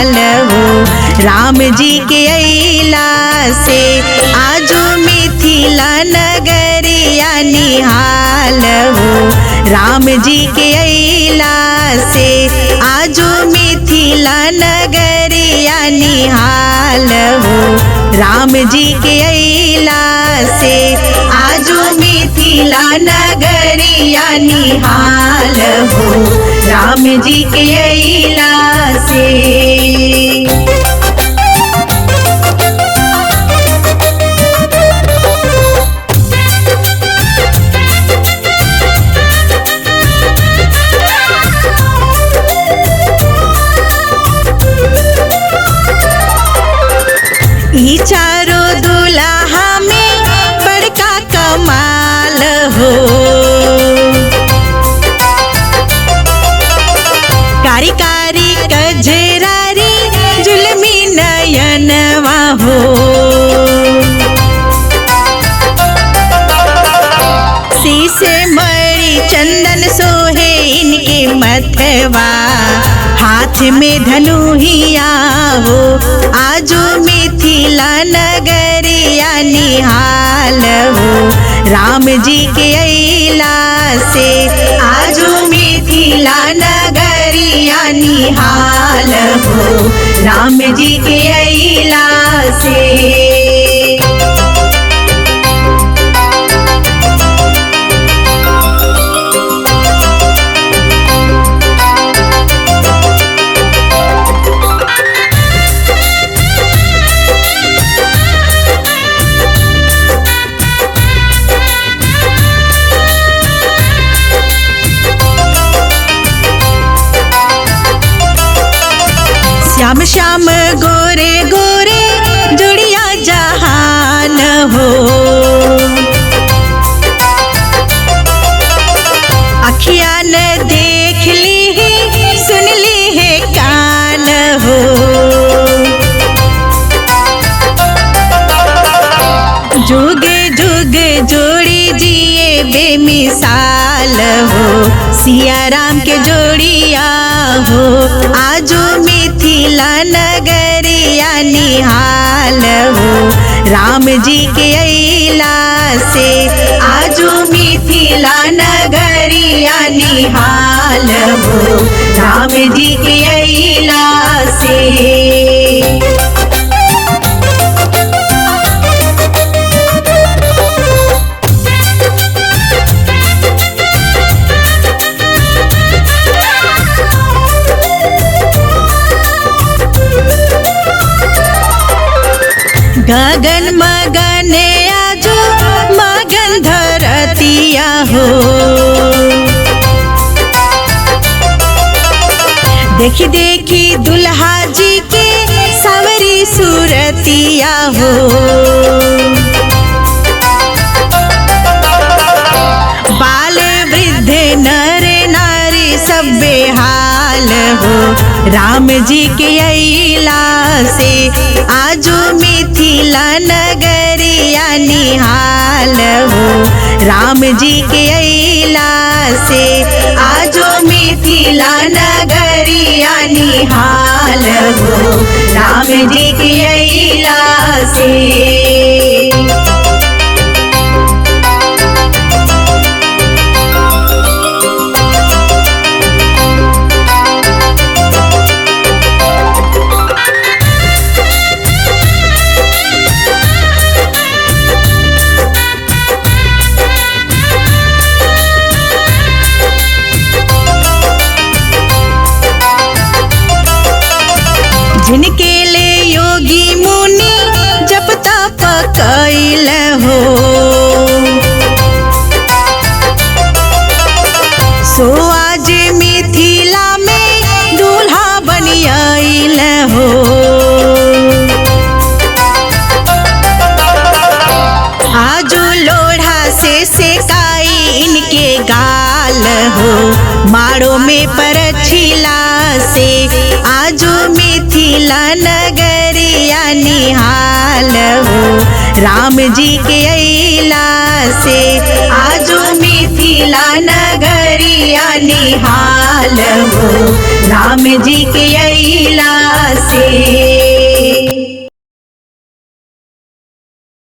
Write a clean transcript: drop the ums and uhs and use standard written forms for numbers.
निहाल हो, राम जी के अइला से आजू मिथिला नगरिया निहाल हो, राम जी के अइला से आजू मिथिला नगरिया निहाल हो, राम जी के अइला से आजू मिथिला नगरिया निहाल हो, राम जी के अइला से। ई चारो दुल्हा में बड़का कमाल हो, कारी कारी कजरारी जुलमी नयनवा हो, शीशे मरी चंदन सोहे इनके मथवा, हाथ में धनुहिया हो, आजू मिथिला नगरिया निहाल हो, राम जी के अइला से आजू मिथिला नगरिया निहाल हो, राम जी के अइला से। श्याम श्याम गोरे गोरे जुड़िया जहान हो, अखिया न देख ली है सुन ली है कान हो, जुग जुग जोड़ी जिए बेमिसाल हो, सिया राम के जोड़िया हो, आजू मिथिला नगरिया निहाल हो, राम जी के अइला से आजू मिथिला नगरिया निहाल हो, राम जी के अइला से। गगन मगन आजो मगन धरतिया हो, देखी देखी दुल्हा जी के सावरी सूरतिया हो, बाल वृद्ध नर नारी सब बेहाल हो, राम जी के अइला से आजू मिथिला नगरिया निहाल हो, राम जी के अइला से आजू मिथिला नगरिया निहाल हो, राम जी के अइला से। जिनके ले योगी मुनि जप तप कैल हो, सो आज मिथिला में दूल्हा बनियाइल हो, आजू लोढ़ा से सेकाई इनके गाल हो, मारो में परछिला से आजू मिथिला नगरिया निहाल हो, राम जी के अइला से आजू मिथिला नगरिया निहाल खुशहाल हो, राम जी के अइला से।